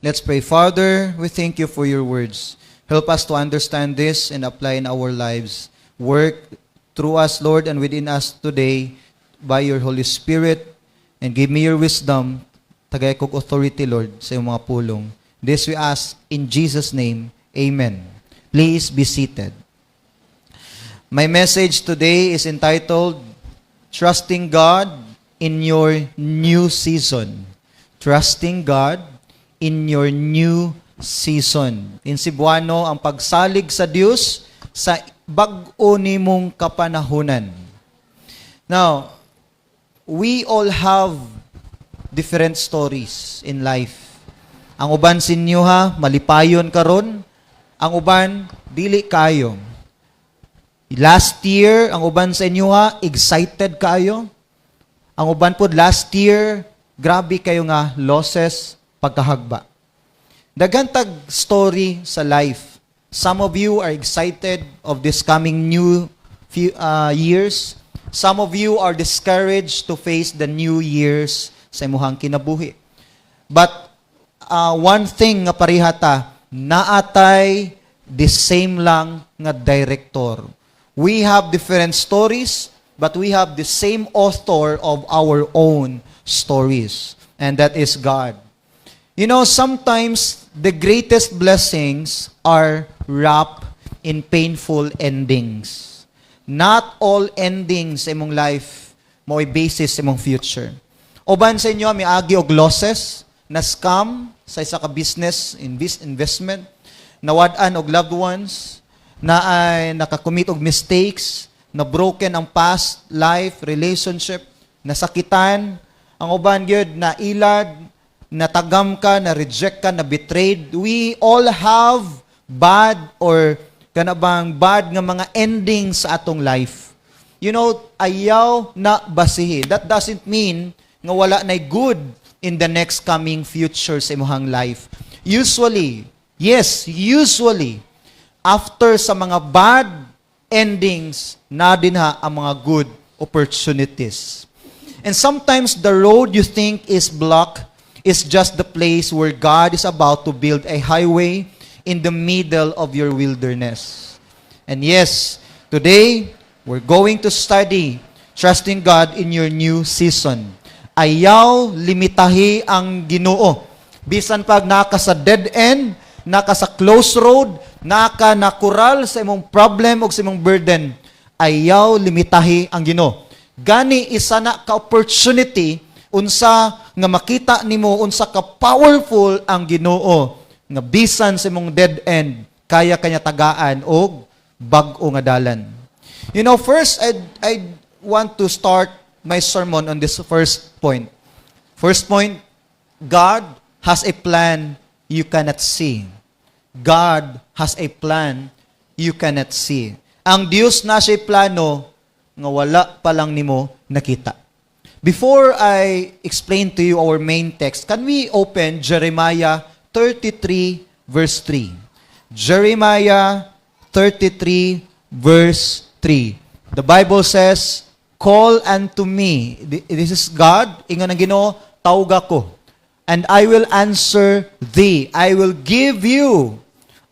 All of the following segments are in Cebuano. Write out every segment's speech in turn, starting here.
Let's pray. Father, we thank you for your words. Help us to understand this and apply in our lives. Work through us, Lord, and within us today by your Holy Spirit, and give me your wisdom. Tagay kog authority, Lord, sa iyong mga pulong. This we ask in Jesus' name. Amen. Please be seated. My message today is entitled, "Trusting God in Your New Season." Trusting God in Your New Season. In Cebuano, ang pagsalig sa Dios sa bag-o nimong kapanahunan. Now, we all have different stories in life. Ang uban sa inyo ha, malipayon karon. Ang uban, dili kayo. Last year, ang uban sa inyo ha, excited kayo. Ang uban pod last year, grabe kayo nga losses, pagkahagba. Daghan tag story sa life. Some of you are excited of this coming new few years. Some of you are discouraged to face the new years sa imuhang kinabuhi. But one thing nga pareha ta, naatay the same lang nga director. We have different stories, but we have the same author of our own stories, and that is God. Sometimes the greatest blessings are wrapped in painful endings. Not all endings sa imong life mao'y basis sa imong future. Uban sa inyo miagi og losses, na scam sa isa ka business investment, nawad-an og loved ones, na ay nakakommit og mistakes, na broken ang past life, relationship, nasakitan, ang uban gyud na ilad, natagam ka, na reject ka, na betrayed. We all have bad or kana bang bad nga mga endings sa atong life. Ayaw na basihi. That doesn't mean nga wala na good in the next coming future sa imong life. Usually, yes, usually, after sa mga bad endings, na din ha ang mga good opportunities. And sometimes the road you think is blocked is just the place where God is about to build a highway in the middle of your wilderness. And yes, today, we're going to study trusting God in your new season. Ayaw limitahi ang Ginoo. Bisan pag naka sa dead end, naka sa close road, naka nakural sa imong problem o sa imong burden, ayaw limitahi ang Ginoo. Gani isa na ka opportunity unsa nga makita nimo unsa ka powerful ang Ginoo nga bisan sa imong dead end kaya kanya tagaan og bag-o nga dalan. First I want to start my sermon on this first point. First point, God has a plan you cannot see. God has a plan you cannot see. Ang Dios na siya'y plano nga wala pa lang nimo nakita. Before I explain to you our main text, can we open Jeremiah 33 verse 3? Jeremiah 33 verse 3. The Bible says, "Call unto me." This is God. Ingon ang Ginoo, "Tawga ko. And I will answer thee. I will give you.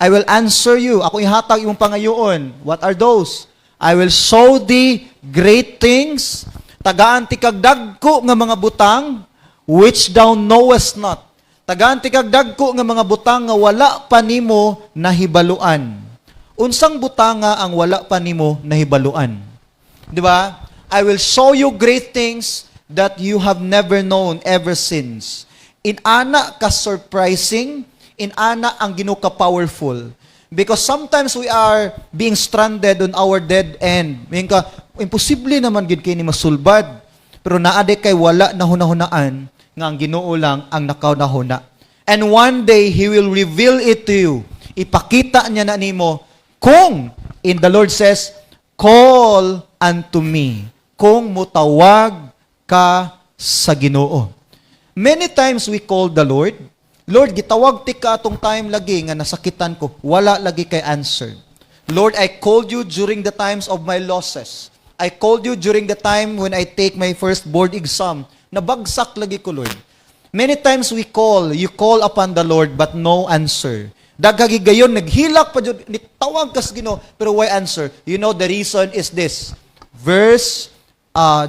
I will answer you." Ako ihatag imong pangayoon. What are those? "I will show thee great things." Tagaan ti kag dagko nga mga butang "which thou knowest not." Tagaan ti kag dagko nga mga butang nga wala pa nimo nahibaluan. Unsang butanga ang wala pa nimo nahibaluan? Di ba? "I will show you great things that you have never known ever since." Inana ka surprising, inana ang Ginoo ka powerful. Because sometimes we are being stranded on our dead end. Ingon ka, imposible naman gid kay ni masulbad. Pero naa diay kay wala na hunahunaan nga ang Ginoo lang ang nakahunahuna. And one day, He will reveal it to you. Ipakita niya na nimo kung, in the Lord says, "Call unto me." Kung mutawag ka sa Ginoo. Many times we call the Lord, "Lord, gitawag tika atong time lagi nga nasakitan ko." Wala lagi kay answer. "Lord, I called you during the times of my losses. I called you during the time when I take my first board exam. Nabagsak lagi ko, Lord." Many times we call, you call upon the Lord, but no answer. Daghang higayon, naghilak pa jud, nitawag kas Ginoo, pero why answer? You know, the reason is this. Verse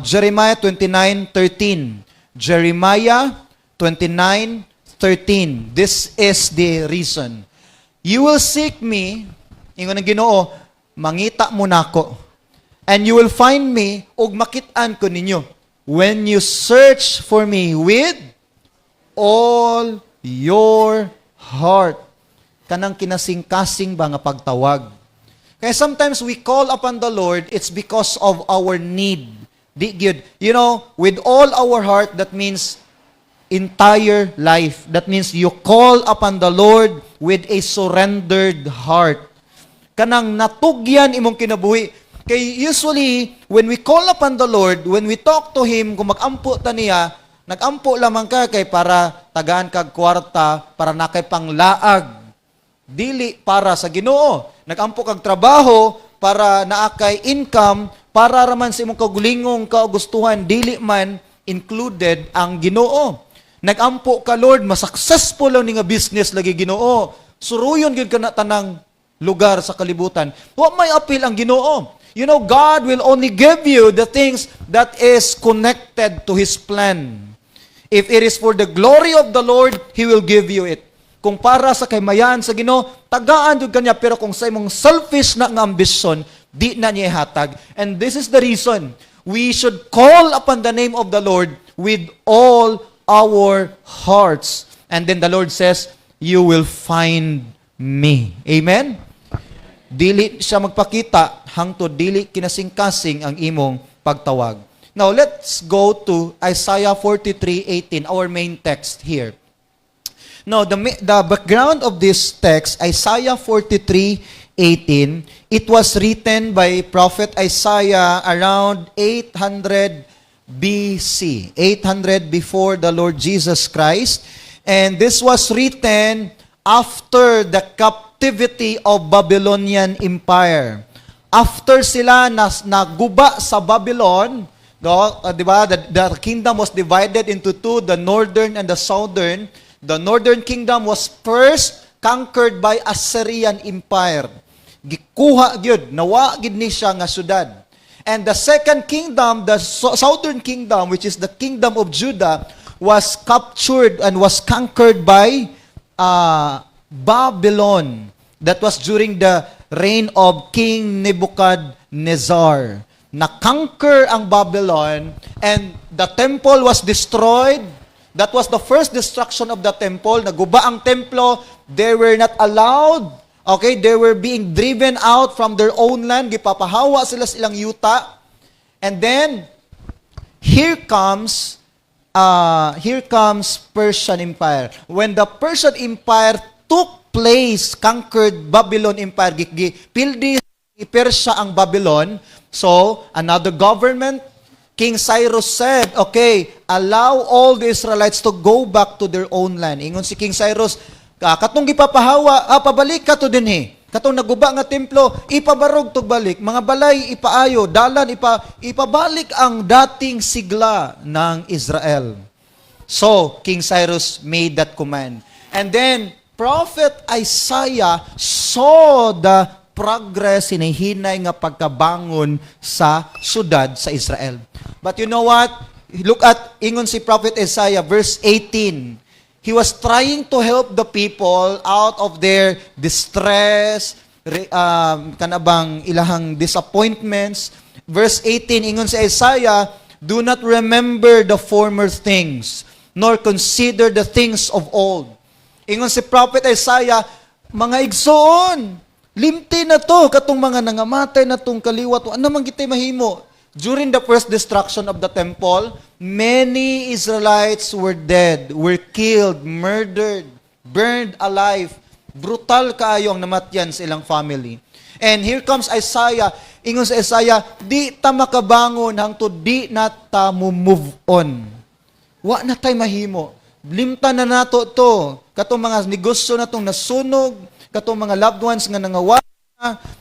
Jeremiah 29:13. Jeremiah 29:13. This is the reason. "You will seek me," ingon ng Ginoo, "mangita mo nako. And you will find me, ug makit-an ko ninyo, when you search for me with all your heart." Kanang kinasing-kasing ba nga pagtawag. Kaya sometimes we call upon the Lord, it's because of our need. Di gyud. With all our heart, that means entire life. That means you call upon the Lord with a surrendered heart. Kanang natugyan imong kinabuhi. Kay usually, when we call upon the Lord, when we talk to Him, kung mag-ampo ta niya, nag-ampo lamang ka kay para tagaan kag kwarta, para na kay panglaag. Dili para sa Ginoo. Nag-ampo kag trabaho para naa kay income, para raman sa imong kaugulingong kagustuhan, dili man included ang Ginoo. Nag-ampo ka, "Lord, mas-successful lang ni nga business lagi, Ginoo. Suruyon gyud ka na tanang lugar sa kalibutan." Wa may apil ang Ginoo. God will only give you the things that is connected to His plan. If it is for the glory of the Lord, He will give you it. Kung para sa kahimayan sa Ginoo, tagaan jud kanya, pero kung sa imong selfish na nga ambisyon, di na niya hatag. And this is the reason we should call upon the name of the Lord with all our hearts. And then the Lord says, "You will find me." Amen? Dili siya magpakita hangtod dili kinasing-kasing ang imong pagtawag. Now, let's go to Isaiah 43:18, our main text here. Now, the background of this text, Isaiah 43:18, it was written by Prophet Isaiah around 800 BC, 800 before the Lord Jesus Christ. And this was written after the captivity of Babylonian Empire. After sila naguba sa Babylon, no, di ba? The kingdom was divided into two, the northern and the southern. The northern kingdom was first conquered by Assyrian Empire. Gikuha gyud, nawa gid ni siya nga syudad. And the second kingdom, the southern kingdom, which is the kingdom of Judah, was captured and was conquered by Babylon. That was during the reign of King Nebuchadnezzar. Na-conquer ang Babylon and the temple was destroyed. That was the first destruction of the temple. Naguba ang templo. They were not allowed. Okay, they were being driven out from their own land. Gipapahawa sila sa ilang yuta. And then, here comes Persian Empire. When the Persian Empire took place, conquered Babylon Empire, pildi Persia ang Babylon. So, another government, King Cyrus said, "Okay, allow all the Israelites to go back to their own land." Ingon si King Cyrus, "Katong gipapahawa, pabalik ka to dinhi. Katong naguba nga templo, ipabarog tug balik. Mga balay ipaayo, dalan ipabalik ang dating sigla ng Israel." So, King Cyrus made that command. And then, Prophet Isaiah saw the progress, hinahinay nga pagkabangon sa syudad sa Israel. But you know what? Look at, ingon si Prophet Isaiah, verse 18. He was trying to help the people out of their distress, kanabang ilahang disappointments. Verse 18, ingon si Isaiah, "Do not remember the former things, nor consider the things of old." Ingon si Prophet Isaiah, "Mga igsoon, limti na to, katong mga nangamatay na tong kaliwat, ano man kitay mahimo?" During the first destruction of the temple, many Israelites were dead, were killed, murdered, burned alive. Brutal kaayo ang namatyan sa ilang family. And here comes Isaiah. Ingon sa Isaiah, "Di ta makabangon hangtod di na ta mo move on. Wa na tay mahimo. Limtan na nato to. Katong mga negosyo na tong nasunog, katong mga loved ones nga nangawa,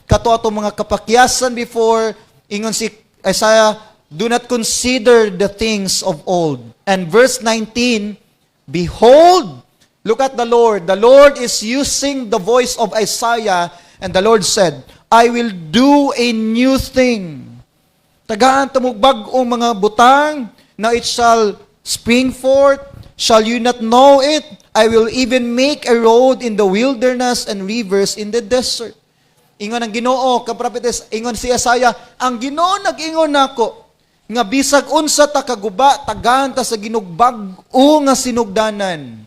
kato atong mga kapakyasan before." Ingon si Isaiah, "Do not consider the things of old." And verse 19, "Behold," look at the Lord. The Lord is using the voice of Isaiah, and the Lord said, "I will do a new thing. Tagaan ta mo'g bag-ong mga butang, now it shall spring forth. Shall you not know it? I will even make a road in the wilderness and rivers in the desert." Ingon ang Ginoo, kaprapites, ingon si Isaiah, ang Ginoo nag-ingon nako, nga bisag unsa ta kaguba, tagaan ta sa Ginoo og bag-o nga sinugdanan.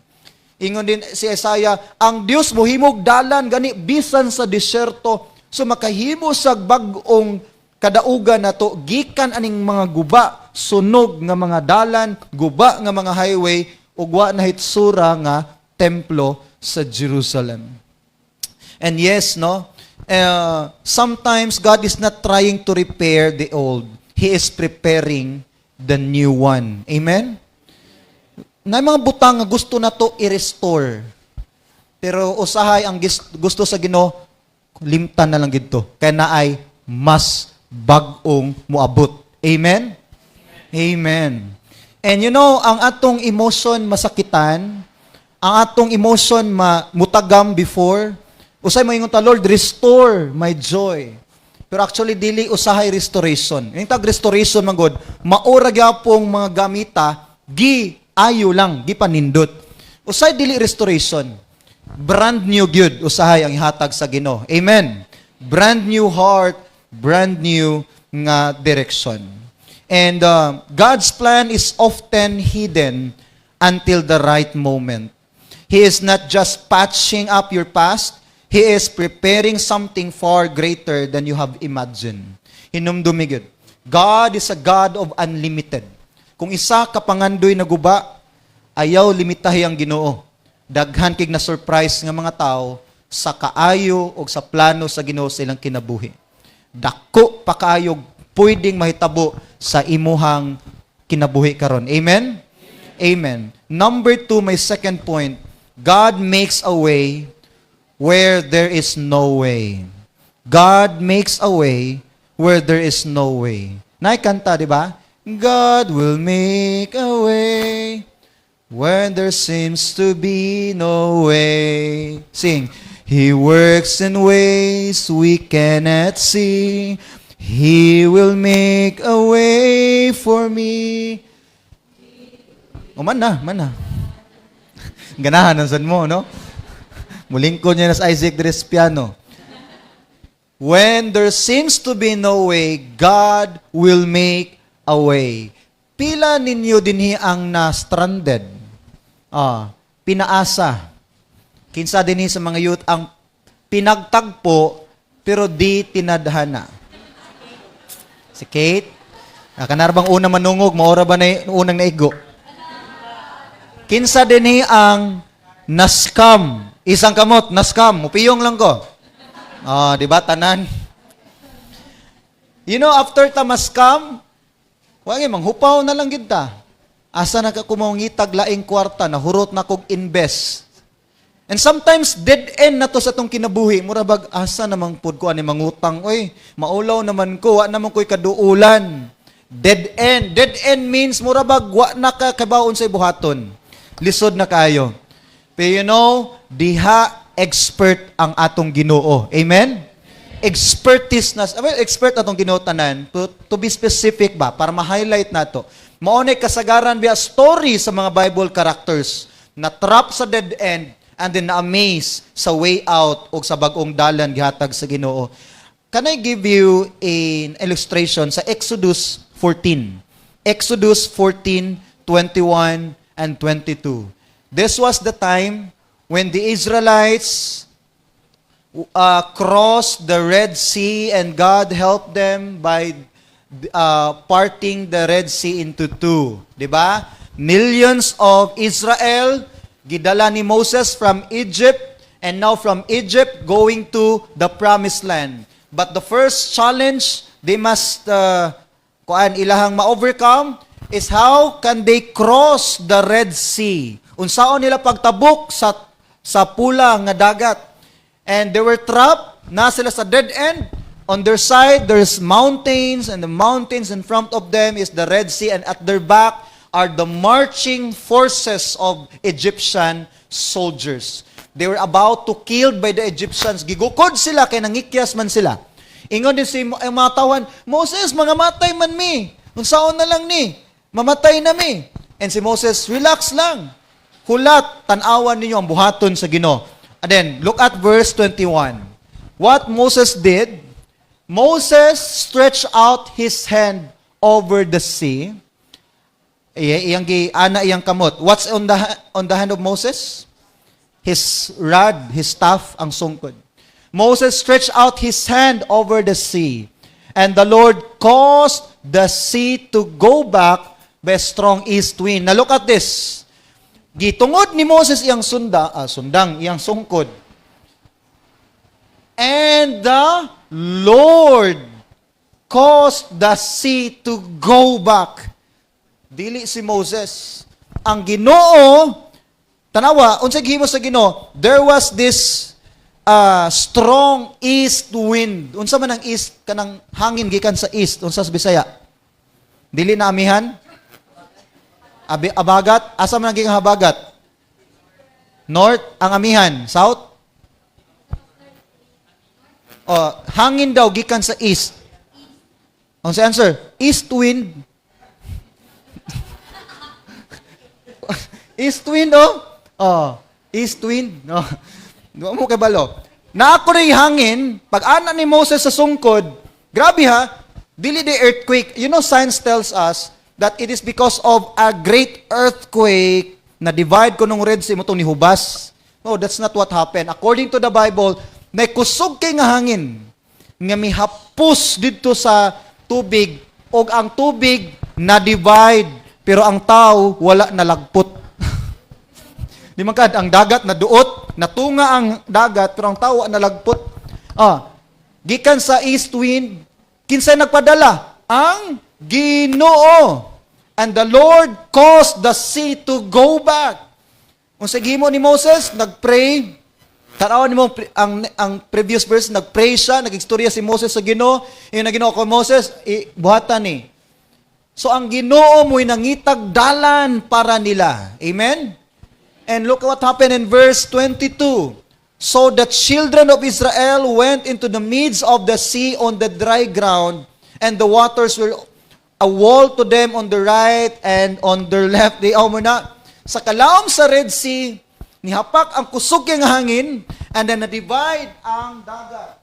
Ingon din si Isaiah, ang Dios mohimog dalan gani bisan sa disyerto, so makahimo sa bag-ong kadaugan nato gikan aning mga guba, sunog nga mga dalan, guba nga mga highway ug wa na hitsura nga templo sa Jerusalem. And yes, no, sometimes God is not trying to repair the old. He is preparing the new one. Amen? Na mga butang nga gusto nato i-restore. Pero usahay ang gusto sa Ginoo, limtan na lang gidto. Kaya naay mas bag-ong muabot. Amen? Amen. And ang atong emotion masakitan, ang atong emotion ma mutagam before, usay moingon ta, "Lord, restore my joy." Pero actually, dili usahay restoration. Yung tag restoration man gud, maura gyapong mga gamita, gi ayo lang, gi panindot. Usay dili restoration. Brand new gyud usahay ang ihatag sa Ginoo. Amen. Brand new heart, brand new nga direction. And God's plan is often hidden until the right moment. He is not just patching up your past, He is preparing something far greater than you have imagined. Hinumdumi gyud. God is a God of unlimited. Kung isa ka pangandoy na guba, ayaw limitahi ang Ginoo. Daghan kig na surprise nga mga tao sa kaayo o sa plano sa Ginoo sa ilang kinabuhi. Dako pa kaayog pwedeng mahitabo sa imuhang kinabuhi karon. Amen? Amen. Number two, my second point, God makes a way where there is no way. God makes a way where there is no way. Naay kanta, di ba? God will make a way when there seems to be no way. Sing. He works in ways we cannot see. He will make a way for me. O man na, man na. Ganahan ang san mo, no? Mulingkod niya na sa Isaac Dres piano. When there seems to be no way, God will make a way. Pila ninyo dinhi ang na-stranded? Pinaasa. Kinsa dinhi sa mga youth ang pinagtagpo pero di tinadhana? Si Kate? Kanar bang una manungog, maora ba na unang naigo? Kinsa dinhi ang na-scam? Isang kamot, na-scam. Mupiyong lang ko. Di ba, tanan? After ta ma-scam, wag manghupaw na lang gid ta. Asa na ka kumangitag laing kwarta, nahurot na kog invest. And sometimes dead end na to sa atong kinabuhi. Mura bag asa namang pud ko ani mangutang oy. Maulaw naman ko, wa naman ko'y kaduulan. Dead end. Dead end means mura bag wa na ka kabaon sa buhaton. Lisod na kayo. Pero diha expert ang atong Ginoo. Amen? Expertise na, well, expert atong Ginoo tanan. To be specific ba, para ma-highlight nato. Mao na kasagaran biya story sa mga Bible characters na trap sa dead end and then na-amaze sa way out o sa bag-ong dalan gihatag sa Ginoo. Can I give you an illustration sa Exodus 14? Exodus 14, 21 and 22. This was the time when the Israelites crossed the Red Sea and God helped them by parting the Red Sea into two. 'Di ba? Millions of Israel gidala ni Moses from Egypt and now from Egypt going to the promised land. But the first challenge they must kuan ilahang ma-overcome is how can they cross the Red Sea? Unsaon nila pagtabok sa pula nga dagat? And they were trapped, na sila sa dead end. On their side, there's mountains, and the mountains in front of them is the Red Sea, and at their back are are the marching forces of Egyptian soldiers. They were about to killed by the Egyptians. Gigukod sila kay nangikyas man sila. Ingon din si ang mga tawhan, "Moses, mga matay man mi. Unsaon na lang ni? Mamatay na mi." And si Moses, "Relax lang. Hulat, tan-awan ninyo ang buhaton sa Ginoo." And then, look at verse 21. What Moses did, Moses stretched out his hand over the sea. Iyang gi ana iyang kamot. What's on the hand of Moses? His rod, his staff, ang sungkod. Moses stretched out his hand over the sea, and the Lord caused the sea to go back by a strong east wind. Now look at this. Gitungod ni Moses iyang sundang, iyang sungkod. And the Lord caused the sea to go back. Dili si Moses. Ang Ginoo, tanawa, unsay gihimo sa Ginoo? There was this strong east wind. Unsa man ang east, kanang hangin gikan sa east, unsa sa Bisaya? Dili na amihan? Abi, abagat? Asa man ang gikan habagat? North, ang amihan, south? Oh, hangin daw gikan sa east. Ang sa answer, east wind. East wind, oh. Oh, east wind. No. Di mo kay balo. Naa ko hangin, pag ana ni Moses sa sungkod, grabe ha, dili the earthquake. Science tells us that it is because of a great earthquake na divide ko nung Red Sea mo itong nihubas. No, that's not what happened. According to the Bible, may kusog kay nga hangin nga mihapos didto sa tubig og ang tubig na divide, pero ang tao wala nalagpot. Di man kad ang dagat na duot, natunga ang dagat, pero ang tao wala nalagpot. Ah, gikan sa east wind, kinsay nagpadala? Ang Ginoo. And the Lord caused the sea to go back. Kung sa gihimo ni Moses, nagpray. Tanawan nimo ang previous verse, nagpray siya, nag-istorya si Moses sa Ginoo. Yung na Ginoo ko, "Moses, buhatan ni." So ang Ginoo mo'y nangitag dalan para nila. Amen? And look what happened in verse 22. So the children of Israel went into the midst of the sea on the dry ground, and the waters were a wall to them on the right and on their left. Di mo na. Sa kalaom sa Red Sea, nihapak ang kusog nga hangin, and then na-divide ang dagat.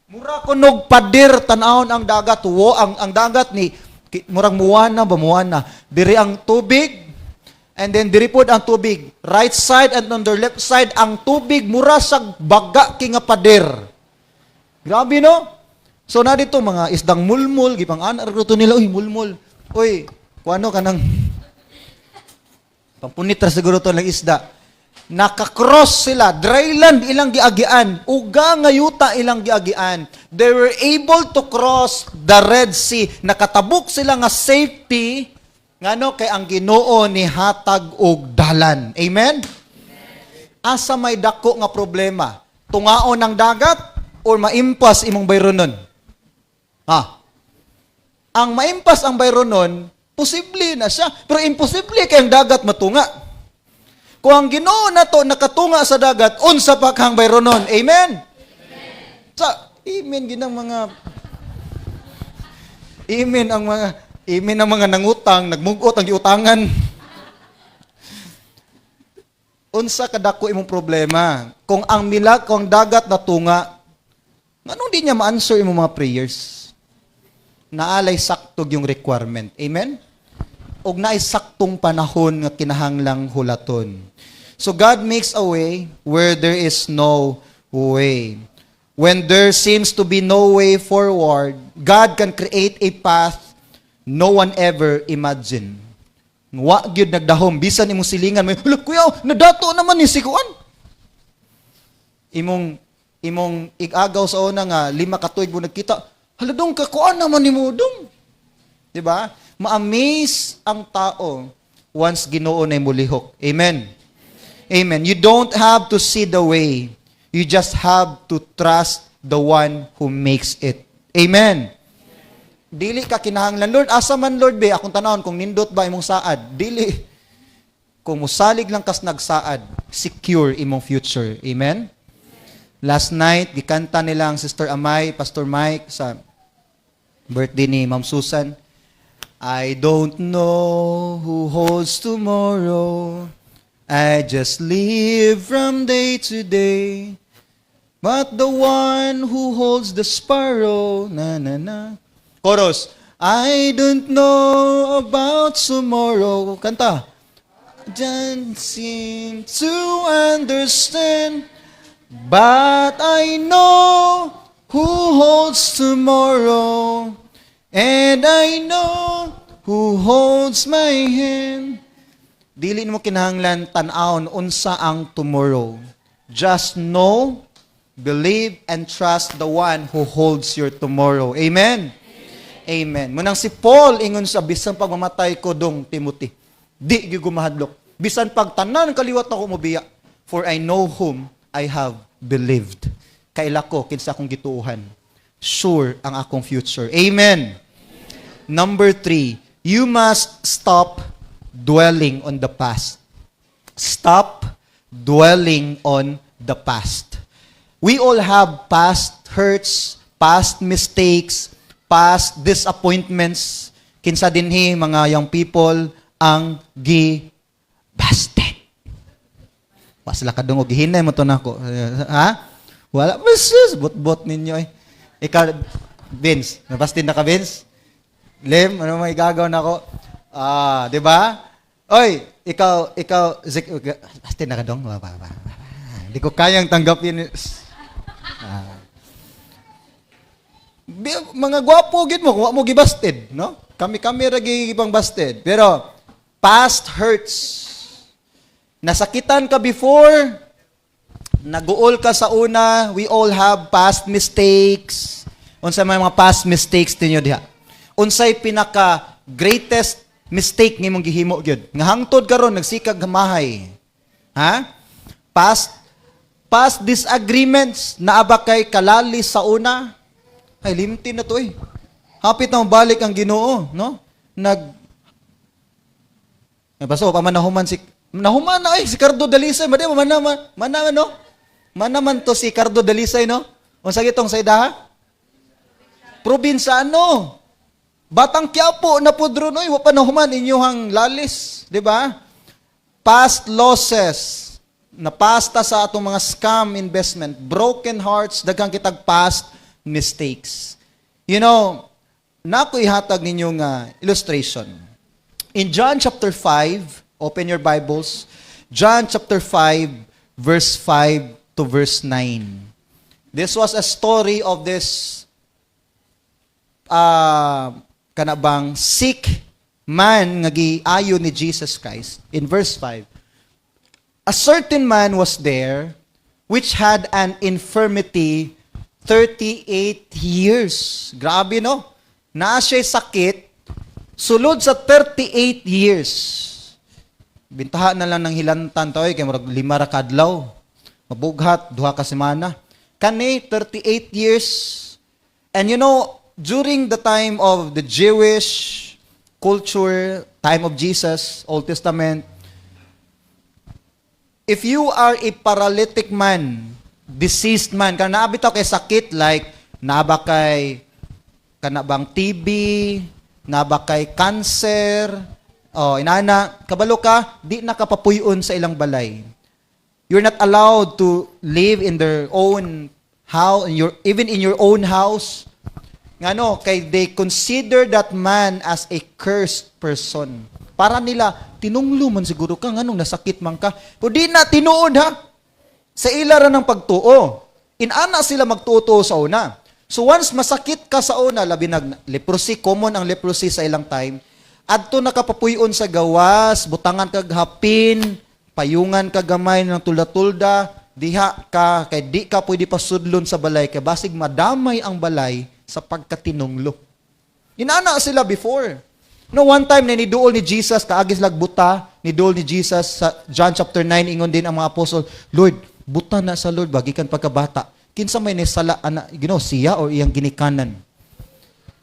Mura kunog pader tan-awon ang dagat. Wo, ang dagat ni murag muwana ba, muwana. Diri ang tubig, and then diri pod ang tubig. Right side and on the left side ang tubig, mura sa baga kay nga pader. Grabe, no? So na dito mga isdang mulmul, gipang ana ra to nila, "Uy, mulmul. Uy, kuano kanang pampunit ra siguro to lang isda." Nakakross sila, dry land ilang giagian, uga nga yuta ilang giagian. They were able to cross the Red Sea. Nakatabok sila nga safety ngano kay ang Ginoo ni hatag og dalan. Amen? Asa may dako nga problema? Tungaon ng dagat or maimpas imong bayronon? Ha? Ang maimpas ang bayronon, posible na siya. Pero imposible kay ang dagat matunga. Kung ang Ginoo nato nakatunga sa dagat, unsa pa kang bayronon? Amen? Sa amen ginang mga amen ang mga amen ang mga nangutang, nagmugot ang giutangan. Unsa kadako imong problema? Kung ang milag, kung ang dagat natunga, nganong di niya ma-answer imong mga prayers? Naalay saktog yung requirement. Amen? Og naay saktong panahon nga kinahanglang hulaton. So God makes a way where there is no way. When there seems to be no way forward, God can create a path no one ever imagined. Wa gyud nagdahom bisan imong silingan may, "Hala kuya, nadato naman ni si kuan." Imong igagaw sa una nga 5 ka tuig mo nagkita, "Hala dong, kakuan naman nimo dong." Di ba? Ma-amaze ang tao once Ginoo na mulihok. Amen. Amen. You don't have to see the way. You just have to trust the one who makes it. Amen. Dili ka kinahanglan, "Lord, asa man, Lord, be akong tanawon kung nindot ba imong saad?" Dili. Kung musalig lang kas nagsaad, secure imong future. Amen? Last night, gikanta nila ang Sister Amay, Pastor Mike, sa birthday ni Ma'am Susan. "I don't know who holds tomorrow. I just live from day to day. But the one who holds the sparrow," na na na. Chorus. "I don't know about tomorrow." Kanta. "Don't seem to understand. But I know who holds tomorrow. And I know who holds my hand." Dili mo kinahanglan tan-awon unsa ang tomorrow. Just know, believe, and trust the one who holds your tomorrow. Amen? Amen. Munang si Paul ingon sa, "Bisan pagmamatay ko dong Timothy, di gyud ko mahadlok. Bisan pag tanan kaliwat ako mobiya, for I know whom I have believed." Kaila ko kinsa akong gituohan. Sure ang akong future. Amen. Number 3, you must stop dwelling on the past. Stop dwelling on the past. We all have past hurts, past mistakes, past disappointments. Kinsa dinhi, mga young people, ang gi busted? Wa sila kadungog, gihinay mo to nako. Ha? Wala basta bot-bot ninyo eh. Ikaw, Vince, nabasted na ka, Vince? Lim, ano may gagaw nako? Ah, 'di ba? Oy, ikaw, ikaw, Zik, busted na ka dong? Ba, ba, ba, ba. Hindi ko kayang tanggapin. Ah. Mga gwapo gid mo kung wa mo gibasted, no? Kami-kami ra gipang busted. Pero past hurts. Nasakitan ka before, naguol ka sa una, we all have past mistakes. Unsa may mga past mistakes ninyo diha? Unsay pinaka greatest mistake nimong gihimo gyud? Nga hangtod karon nagsikag mahay. Ha? Past disagreements, naa ba kay kalalis sa una? Ay, limti na to eh. Hapit na balik ang Ginoo, no? Nag Eh, basta pa man nahuman si nahuman na ay si Cardo Dalisay, madi man man man man, no? Man naman to si Cardo Dalisay, no? Unsa gitong sa idaha? Probinsyano. Batang Quiapo na pud ron oy, wa pa nahuman inyuhang lalis, di ba? Past losses, napasta sa atong mga scam investment, broken hearts, daghang kitag past mistakes. Nako ihatag ninyo nga illustration. In John chapter 5, open your Bibles, John chapter 5, verse 5 to verse 9. This was a story of this kana bang sick man nga giayo ni Jesus Christ. In verse 5, "A certain man was there which had an infirmity 38 years." Grabe, no? Naa siya'y sakit sulod sa 38 years. Bintaha na lang ng hilantan to kay murag 5 ra ka adlaw. Mabughat 2 ka semana. Kani 38 years. And during the time of the Jewish culture, time of Jesus, Old Testament, if you are a paralytic man, diseased man, kana naa bitaw kay sakit like naa ba kay kana bang TB, naa ba kay cancer, oh, inana, kabalo ka, di na ka papuy-on sa ilang balay. You're not allowed to live in their own house, even in your own house. Ngano, kay they consider that man as a cursed person. Para nila, tinunglo man siguro ka, nganong nasakit man ka. Kung di na tinuod ha, sa ila ra ng pagtuo. Inana sila magtuo sa una. So once masakit ka sa una, labi nag leprosy, common ang leprosy sa ilang time, adto na ka papuy-on sa gawas, butangan kag hapin, payungan ka gamay ng tulda-tulda, diha ka, kay di ka pwede pasudlon sa balay, kay basig madamay ang balay sa pagkatinunglo. Inana sila before. No, one time na niduol ni Jesus, kaagi sila buta, niduol ni Jesus sa John chapter 9, ingon din ang mga apostol, "Lord, buta na sa Lord, bagikan pagkabata. Kinsa may nisala ana, Ginoo, siya or iyang ginikanan?"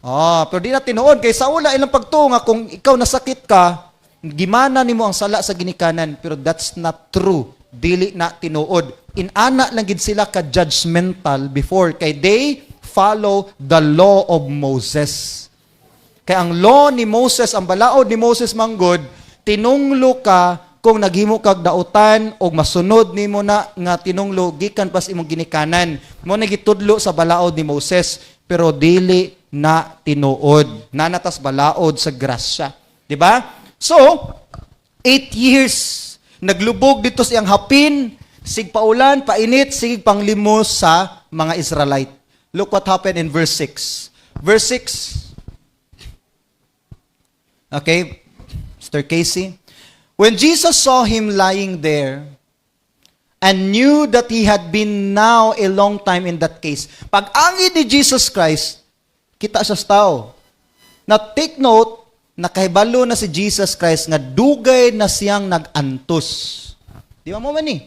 Ah, pero di na tinuod kay sa ula ilang pagtuo nga kung ikaw nasakit ka, gimana nimo ang sala sa ginikanan, pero that's not true. Dili na tinuod. Inana lang gid sila ka judgmental before kay they follow the law of Moses. Kay ang law ni Moses, ang balaod ni Moses manggod, tinunglo ka kung naghimo kag dautan o masunod nimo na nga tinunglo gikan pas imong ginikanan. Mao na gitudlo sa balaod ni Moses, pero dili na tinuod. Naa na tas balaod sa grasya. Di ba? So, 8 years naglubog dito sa iyang hapin, sig paulan, painit, sige panglimos sa mga Israelite. Look what happened in verse 6. Verse 6. Okay, Mr. Casey. When Jesus saw him lying there and knew that he had been now a long time in that case. Pag-angi ni Jesus Christ, kita siya sa tao. Now take note, nakahibalo na si Jesus Christ nga dugay na siyang nag-antos. Di ba mo man ni?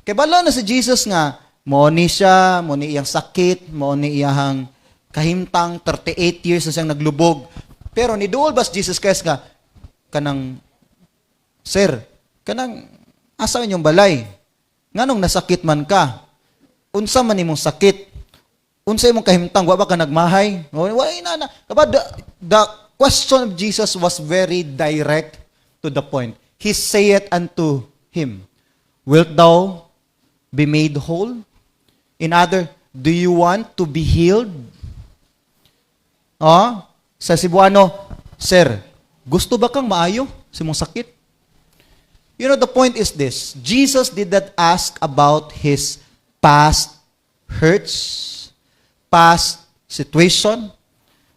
Kahibalo na si Jesus nga, mo ni siya, mo ni iyang sakit, mo ni iyang kahimtang, 38 years na siyang naglubog. Pero niduol ba si Jesus Christ nga, kanang, "Sir, kanang, asa inyong balay? Nganong nasakit man ka? Unsa man imong sakit? Unsa imong kahimtang? Wa ba ka nagmahay?" Wa na na. Kaba the question of Jesus was very direct to the point. He saith unto him, "Wilt thou be made whole?" In other, "Do you want to be healed?" Oh, sa Cebuano, "Sir, gusto ba kang maayo sa imong sakit?" The point is this. Jesus did not ask about his past hurts, past situation.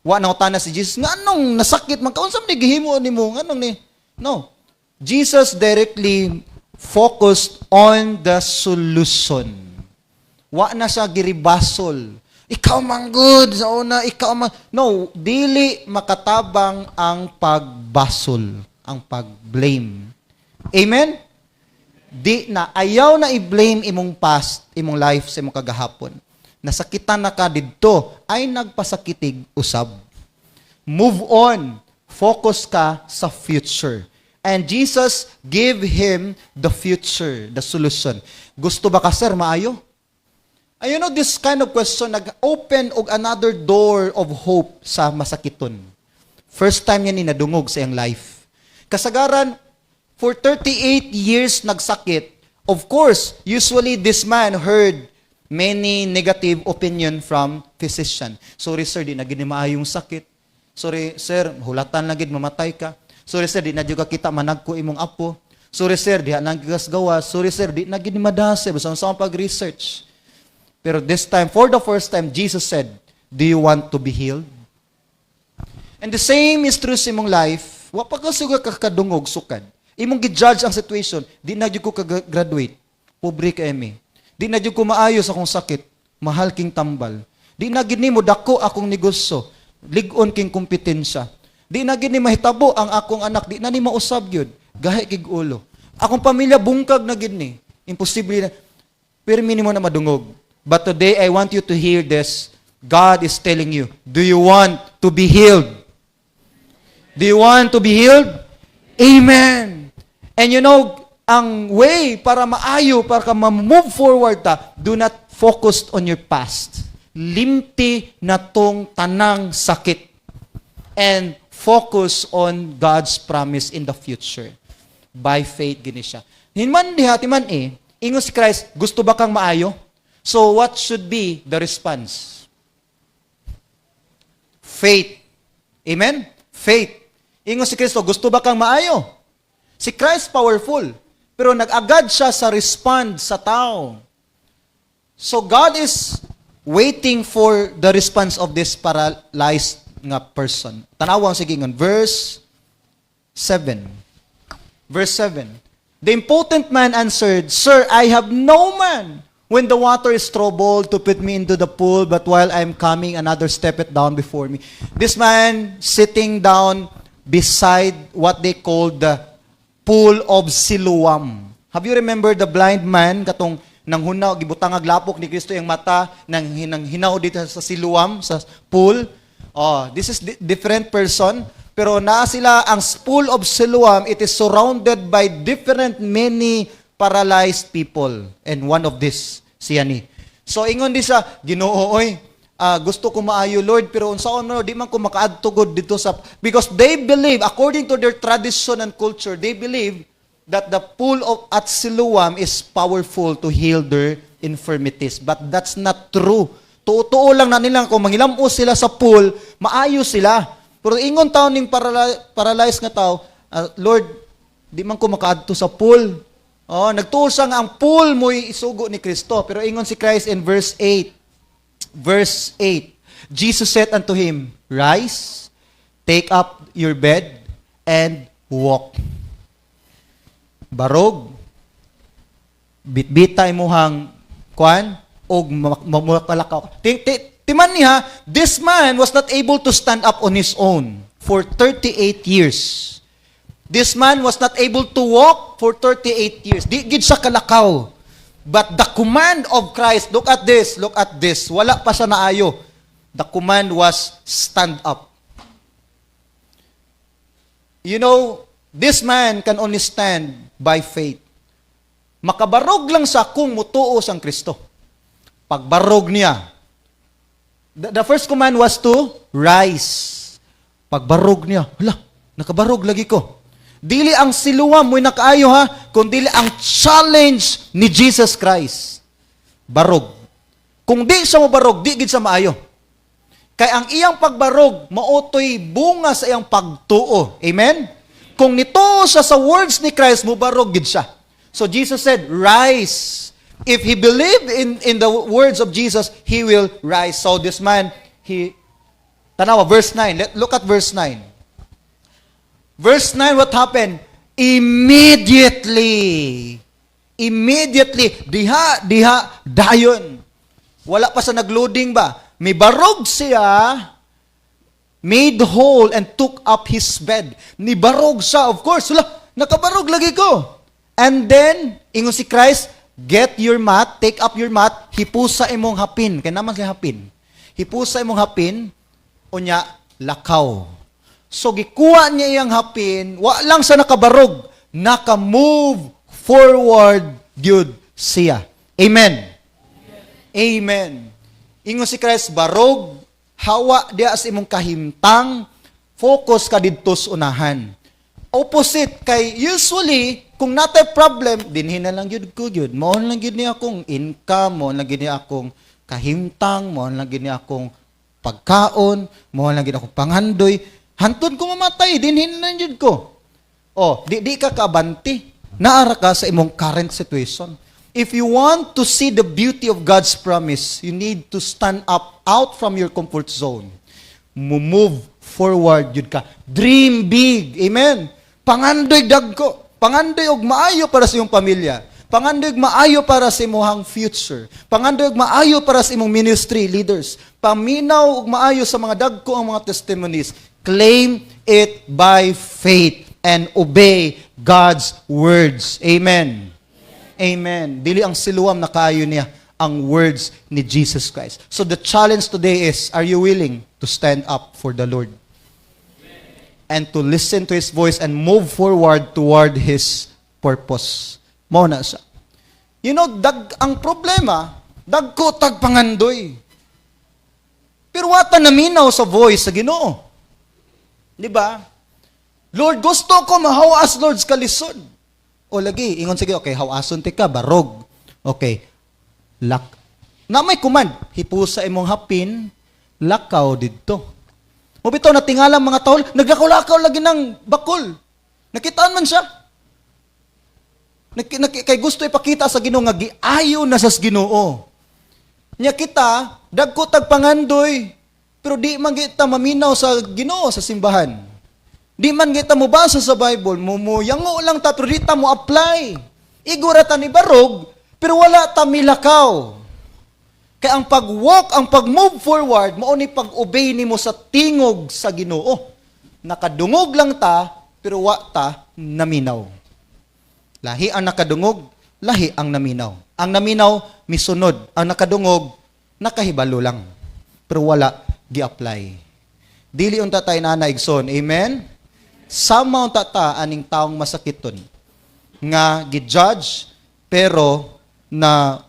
Wa nangutana si Jesus, "Nganong nasakit man ka? Unsa man ni gihimo nimo? Nganong ni?" No. Jesus directly focused on the solution. Wa na siya giribasol. "Ikaw man good sa una, ikaw man." No, dili makatabang ang pagbasol, ang pag-blame. Amen? Di na, ayaw na i-blame imong past, imong life sa imong kagahapon. Nasakitan na ka didto, ay nagpasakitig usab. Move on. Focus ka sa future. And Jesus give him the future, the solution. "Gusto ba ka, sir, maayo?" And this kind of question, nag-open og another door of hope sa masakiton. First time niya ni nadungog sa iyang life. Kasagaran, for 38 years nagsakit, of course, usually this man heard many negative opinion from physician. "Sorry sir, di na gini maayong sakit. Sorry sir, hulatan lang gid mamatay ka. Sorry sir, di na jud ka kita managko imong apo. Sorry sir, diha lang gigas gawa. Sorry sir, di na gid madase basta sa pag-research." Pero this time, for the first time, Jesus said, "Do you want to be healed?" And the same is true sa imong life. Wa pa ka suga kakadungog sukad. Imong gi-judge ang situation, "Di na jud ko ka-graduate. Pobre ka emi. Di na jud ko maayo sa akong sakit. Mahal king tambal. Di na gid nimo dako akong negosyo. Lig-on king kompetensya. Di na gid ni mahitabo ang akong anak, di na ni mausab gyud. Gahi kig ulo. Akong pamilya bungkag na gid ni. Imposible na." Pero minimo na madungog. But today I want you to hear this. God is telling you, "Do you want to be healed? Do you want to be healed?" Amen. And ang way para maayo, para ka ma-move forward ta, do not focus on your past. Limti na tong tanang sakit. And focus on God's promise in the future. By faith, gini siya. Hinman diha, timan eh, ingon si Christ, "Gusto ba kang maayo?" So what should be the response? Faith. Amen? Faith. Ingon si Kristo, "Gusto ba kang maayo?" Si Christ powerful, pero nag-agad siya sa respond sa tao. So God is waiting for the response of this paralyzed nga person. Tanawang sige ngon verse 7. Verse 7. The impotent man answered, "Sir, I have no man when the water is troubled to put me into the pool, but while I'm coming, another steppeth down before me." This man sitting down beside what they call the pool of Siloam. Have you remembered the blind man katong nanghunaw, gibutang lapok ni Kristo yung mata nang hinang hinaw dito sa Siloam sa pool? Oh, this is different person, pero naa sila ang Pool of Siloam, it is surrounded by different many paralyzed people. And one of this, siya ni. So ingon di sa Ginoo, "Oy, gusto ko maayo, Lord, pero unsaon no, di man ko makaadto gud dito sa," because they believe, according to their tradition and culture, they believe that the pool of at Siloam is powerful to heal their infirmities. But that's not true. Tuo lang na nila kung mangilamos sila sa pool, maayo sila. Pero ingon tao ning paralyzed nga tao, "Lord, di man ko makaadto sa pool." Oh, nagtuo siya nga ang pool mo'y isugo ni Kristo. Pero ingon si Christ in verse 8. Verse 8. Jesus said unto him, "Rise, take up your bed, and walk." Barog, bitbita imuhang kwan, og mamukalakaw. Timan niya, this man was not able to stand up on his own for 38 years. This man was not able to walk for 38 years. Di gid siya kalakaw. But the command of Christ, look at this, look at this. Wala pa siya naayo. The command was stand up. This man can only stand by faith. Makabarog lang sa kung mutuo sang Kristo. Pagbarog niya, the first command was to rise. Pagbarog niya, "Hala, nakabarog lagi ko." Dili ang Siloam mo'y nakaayo ha, kundi ang challenge ni Jesus Christ. Barog. Kung di siya mobarog, di gid siya maayo. Kay ang iyang pagbarog, mao to'y bunga sa iyang pagtuo. Amen? Kung nituo siya sa words ni Christ, mubarog gid siya. So Jesus said, "Rise." If he believed in the words of Jesus, he will rise. So this man, he, tanawa, verse 9. Look at verse 9. Verse 9, what happened? Immediately. Immediately. Diha, diha, dayon. Wala pa sa nagloading ba? Mibarog siya, made whole and took up his bed. Nibarog siya, of course. "Wala, nakabarog lagi ko." And then, ingon si Christ, "Get your mat, take up your mat, hipusa imong hapin." Kaya naman siya hapin. "Hipusa imong hapin, unya, lakaw." So, gikuha niya iyang hapin, wa lang sa nakabarog, naka-move forward gyud siya. Amen. Amen. Ingon si Christ, "Barog, hawa diya sa imong kahimtang, focus ka didto sa unahan." Opposite kay usually kung natay problem, "Dinhi na lang gyud ko gyud. Mao lang gyud ni akong income, mao lang gyud ni akong kahimtang, mao lang gyud ni akong pagkaon, mao lang gyud akong panghandoy. Hantod ko mamatay, dinhi na lang gyud ko." Oh, di ka kabanti. Naara ka sa imong current situation. If you want to see the beauty of God's promise, you need to stand up out from your comfort zone. Move forward yun ka. Dream big. Amen. Pangandoy dagko. Pangandoy og maayo para sa iyong pamilya. Pangandoy og maayo para sa imong future. Pangandoy og maayo para sa imong ministry leaders. Paminaw og maayo sa mga dagko ang mga testimonies. Claim it by faith and obey God's words. Amen. Amen. Dili ang Siloam nakaayo niya, ang words ni Jesus Christ. So the challenge today is, are you willing to stand up for the Lord? And to listen to His voice and move forward toward His purpose. Mao na siya. Ang problema, dagko tag pangandoy. Pero wa ta naminaw sa voice sa Ginoo. Di ba? "Lord, gusto ko mahawas, Lord, sa kalisod." O lagi, ingon sige, "Okay, hawason ti ka, barog. Okay. Lak na may command, hipusa imong hapin, lakaw didto." Mo bitaw natingala mga tao, naglakaw-lakaw lagi ng bakol. Nakitaan man siya. Kay gusto ipakita sa Ginoo nga giayo na sa Ginoo. Nya kita, dagko tag pangandoy, pero di man kita maminaw sa Ginoo sa simbahan. Di man kita mobasa sa Bible, mo yango lang ta pero di ta mo apply. Igora ta ni barog, pero wala ta milakaw. Kay ang pag-walk, ang pag-move forward, mao ni pag-obey nimo sa tingog sa Ginoo. Nakadungog lang ta, pero wa ta naminaw. Lahi ang nakadungog, lahi ang naminaw. Ang naminaw, misunod. Ang nakadungog, nakahibalo lang. Pero wala gi-apply. Dili unta tayo nana, igsoon. Amen? Sama unta ta aning taong masakiton nga gi-judge pero na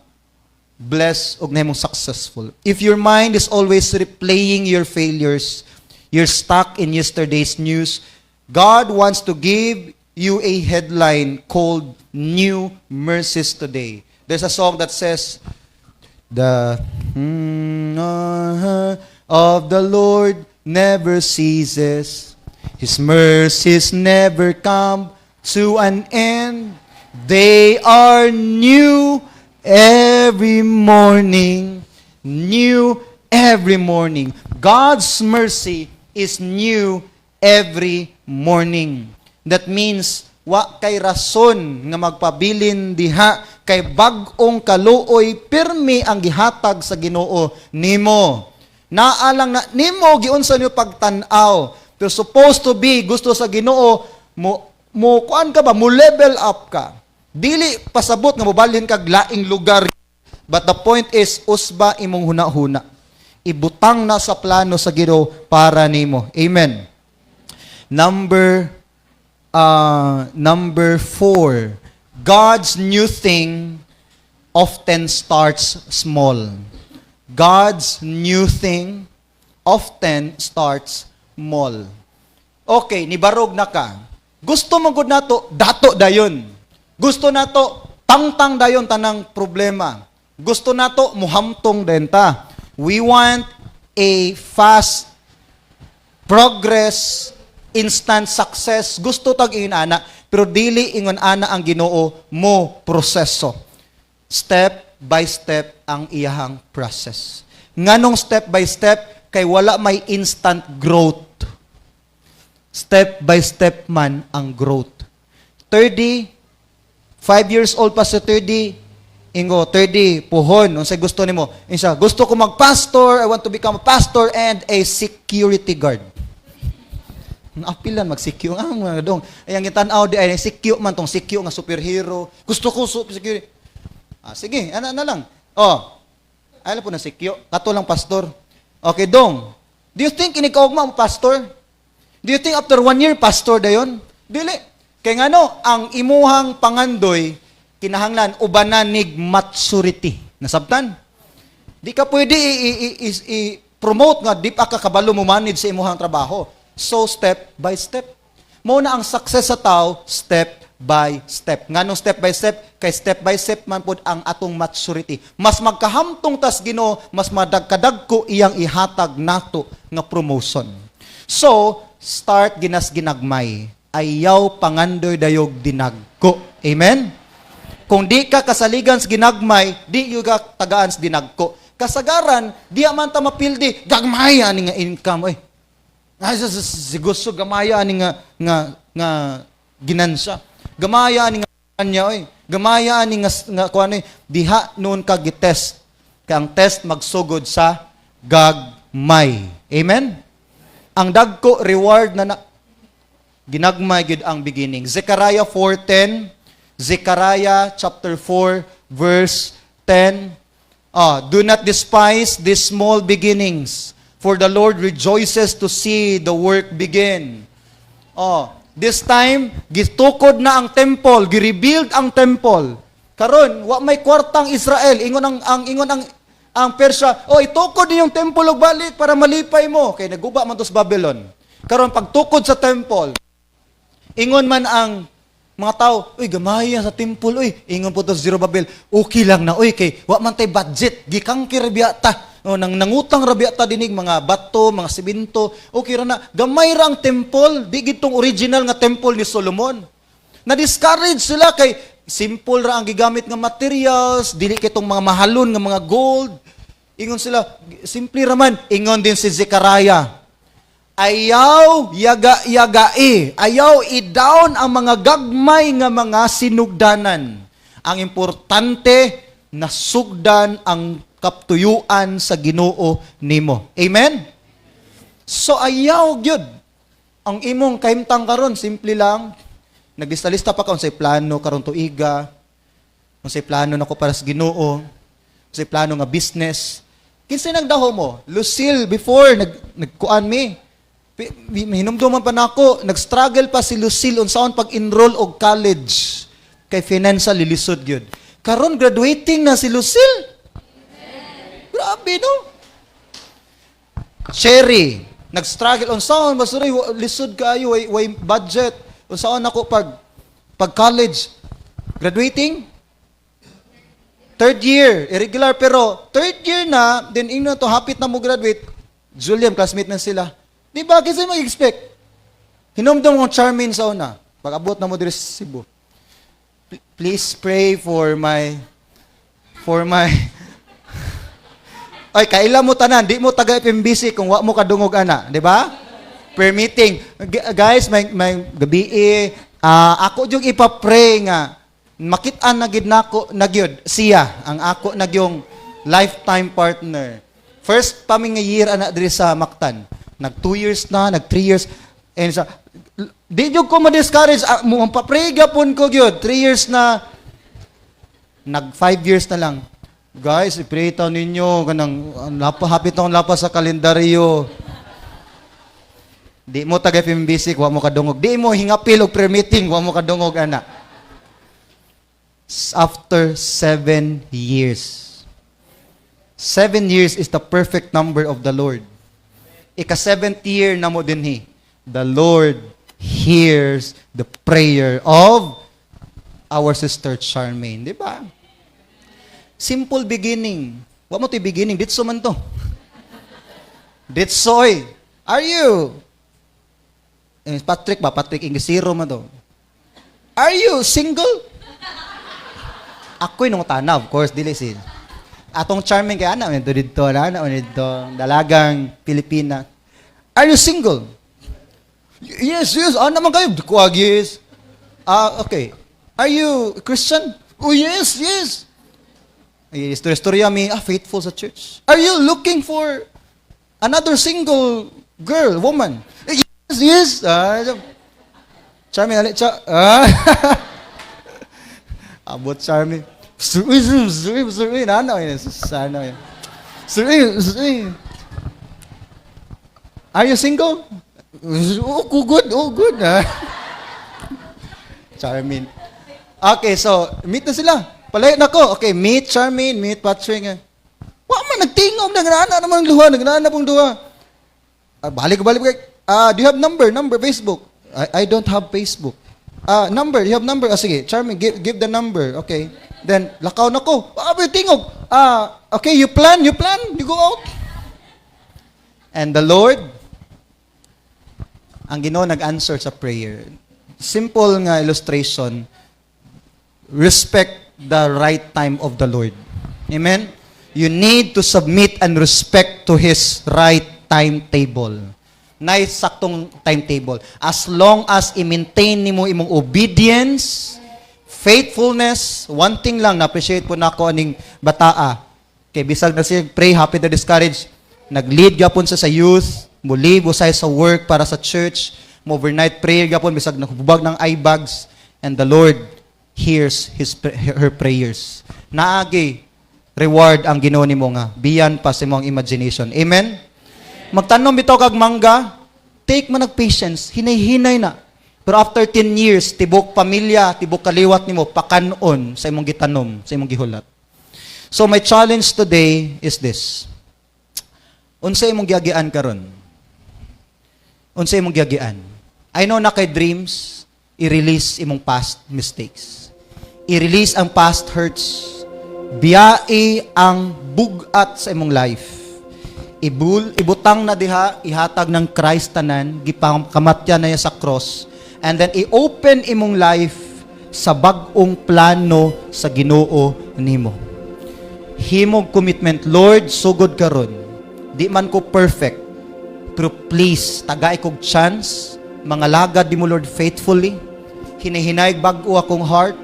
bless og nahimong successful. If your mind is always replaying your failures, you're stuck in yesterday's news. God wants to give you a headline called "New Mercies Today." There's a song that says, "The of the Lord never ceases. His mercies never come to an end. They are new every morning. New every morning." God's mercy is new every morning. That means, wa kay rason nga magpabilin diha kay bag-ong kaluoy pirmi ang gihatag sa Ginoo nimo. Naa lang na nimo giunsa niyo pagtan-aw. Pero supposed to be gusto sa Ginoo mo mo kuan ka ba, mo level up ka. Dili pasabot nga mobalhin kag laing lugar. But the point is, usba imong huna-huna. Ibutang na sa plano sa Ginoo para nimo. Amen. Number 4, God's new thing often starts small. God's new thing often starts small. Okay, nibarog na ka. Gusto mo gud nato, dato dayon. Gusto nato, tangtang dayon tanang problema. Gusto nato, muhamtong din ta. We want a fast progress, instant success. Gusto tag ingon ana, pero dili ingon ana ang Ginoo mo proseso. Step by step ang iyahang process. Nganong step by step? Kay wala may instant growth. Step by step man ang growth. 30, 5 years old pa sa 30, ingo, 30, puhon, unsay gusto nimo? Insa, gusto ko mag-pastor, I want to become a pastor and a security guard. Apilan mag-secure ang mga dong. Ay ang gitan-aw di ay secure man tong secure nga superhero. Gusto ko super security. Ah, sige, ana na lang. Oh. Ay po na secure. Kato lang pastor. Okay, dong. Do you think inikaugma mo pastor? Do you think after one year pastor dayon? Dili. Kay ngano, ang imuhang pangandoy kinahanglan ubanan nig maturity. Nasabtan? Di ka pwede i-promote nga di pa ka kabalo mo manage sa imuhang trabaho. So step by step. Mo na ang success sa tao, step by step. Nganong step by step? Kay step by step man pod ang atong maturity. Mas magkahamtong tas Ginoo, mas madagkadagko iyang ihatag nato nga promotion. So, start ginas ginagmay. Ayaw pangandoy dayog dinagko. Amen? Kung di ka kasaligan sa ginagmay, di gyud ka tagaan sa dinagko. Kasagaran, di man ta mapildi, gagmay ani nga income oy. Ay, sa gusto gamaya ani nga ginansya. Gamaya ani nga kanya oy. Gamaya ani nga kuan oy. Diha noon ka gitest. Kay ang test magsugod sa gagmay. Amen? Ang dagko reward na ginagmay gid ang beginning. Zechariah 4:10, Zechariah chapter 4 verse 10. Ah, "Do not despise these small beginnings, for the Lord rejoices to see the work begin." Oh, this time gitukod na ang temple, gi-rebuild ang temple. Karon, wa may kwartang Israel, ingon ang Persia, "Oh, itukod niyong temple og balik para malipay mo kay naguba man to sa Babylon." Karon pagtukod sa temple, ingon man ang mga tao, "Uy, gamaya sa temple, uy." Ingon po to sa Zerubbabel, "Okay lang na, uy, kay wa man tay budget, gikangkir biya ta. O, nang nangutang ra biya ta dinig mga bato, mga simento, okay ra na. Gamay ra ang temple, di gitong original nga temple ni Solomon." Na-discourage sila kay simple ra ang gigamit nga materials, dili kitong mga mahalon nga mga gold. Ingon sila, simple ra man. Ingon din si Zechariah, "Ayaw yaga-yagai. Ayaw i-down ang mga gagmay nga mga sinugdanan. Ang importante, nasugdan ang kaptuyuan sa Ginoo nimo." Amen? So ayaw gyud. Ang imong kahimtang karon simple lang. Naglista-lista pa ka unsay plano karon tuiga. Unsay plano nako para sa Ginoo. Unsay plano nga business. Kinsay nagdaho mo? Lucille, before nagkuan mi. Hinumduman pa nako, nag-struggle pa si Lucille unsaon pag-enroll og college kay financial lisod gyud. Karon graduating na si Lucille. Grabe, no? Cherry, nag-struggle unsaon basuray, lisod kaayo, way budget. Unsaon ako pag college, graduating third year, irregular, pero third year na, then ingno to hapit na mo graduate. Julian, classmate na sila. Di ba kasi mag-expect? Hinumdum kong Charmaine sa una. Pag abot na mo diri sa Cebu. Please pray for my. Ay, kaila mo tanan, di mo taga FMBC kung wa mo kadungog ana, di ba? Prayer meeting. Guys, may gabi eh, ako yung ipa-pray nga makit-an na gid nako na gyud siya ang ako na gyung lifetime partner. First pa mi nga year ana diri sa Mactan. Nag 2 years na, nag 3 years and sa di jud ko ma-discourage, mo pa-pray gyapon ko gyud. 3 years na, nag 5 years na lang. Guys, i-pray taw ninyo kanang lapa, hapit akong lapas sa kalendaryo. Di mo taga FMBC, wa mo kadungog. Di mo hingapil og prayer meeting, wa mo kadungog ana. After 7 years. 7 years is the perfect number of the Lord. Ika seventh year na mo dinhi. The Lord hears the prayer of our sister Charmaine. Di ba? Simple beginning. Wa mo to beginning. Ditso man to. Ditso oy. Are you? Eh, Patrick ba? Patrick Ingisiro man to. Are you single? Ako'y nung tana, of course, dili si. Atong charming kay ana, dito dito, ana, dito, dalagang Pilipina. Are you single? Yes, ana man kayo. Kuwag, yes. Ah, okay. Are you Christian? Oh, yes. Ay, istorya mi, faithful sa church. Are you looking for another single girl, woman? Eh, yes. Ah, Charming, ali, cha, ah. Abot Charming. Sir, sir, sir, sir, ano yun? Sana yun. Sir, sir. Are you single? Oh, good, oh, good. Ah. Charmaine. Okay, so, meet na sila. Palayo na ko. Okay, meet Charmaine, meet Patrick. Wa man, nagtingog, nagnana naman ang duha, nagnana pong duha. Ah, balik, balik, balik. Ah, do you have number? Number, Facebook. I don't have Facebook. Ah, number, you have number? Ah, sige, Charmaine, give the number. Okay. Then, lakaw na ko. Ah, may tingog. Ah, okay, you plan, you go out. And the Lord, ang Ginoo nag-answer sa prayer. Simple nga illustration, respect the right time of the Lord. Amen? You need to submit and respect to His right timetable. Nice saktong timetable. As long as i-maintain nimo imong obedience, faithfulness, one thing lang, na-appreciate po nako aning bataa. Kay bisag na siya pray, happy to discourage, nag-lead gapon sa youth, muli usay sa work para sa church, mo overnight prayer gapon bisag nakubag ng eye bags, and the Lord hears her prayers. Naagi reward ang Ginoo nimo nga biyan pa sa imong imagination. Amen. Magtanom bitaw kag mangga, take man nag patience, hinay-hinay na. Pero after 10 years, tibok pamilya, tibok kaliwat nimo pakanon sa imong gitanom, sa imong gihulat. So my challenge today is this. Unsa imong giagian karon? Unsa imong giagian? I know na kay dreams, i-release imong past mistakes. I-release ang past hurts. Biyai ang bugat sa imong life. Ibutang na diha, ihatag ng Christ tanan, gipakamatyan na niya sa cross. And then i-open imong life sa bag-ong plano sa Ginoo nimo. Himog commitment, Lord, sugod karon. Di man ko perfect, pero please, tagay kog chance, mga lagad di mo, Lord, faithfully. Hinihinay bag-o akong heart.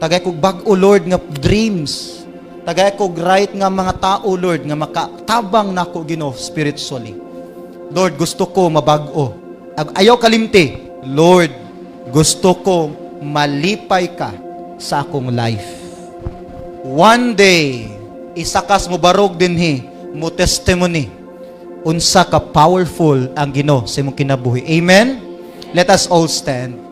Tagay kog bag-o, Lord, nga dreams. Tagay kog right nga mga tao, Lord, nga makatabang nako, Ginoo, spiritually. Lord, gusto ko mabag-o. Ayaw kalimti. Lord, gusto ko malipay ka sa akong life. One day, isakas mo barog dinhi, mo testimony. Unsa ka powerful ang Ginoo sa imong kinabuhi. Amen. Let us all stand.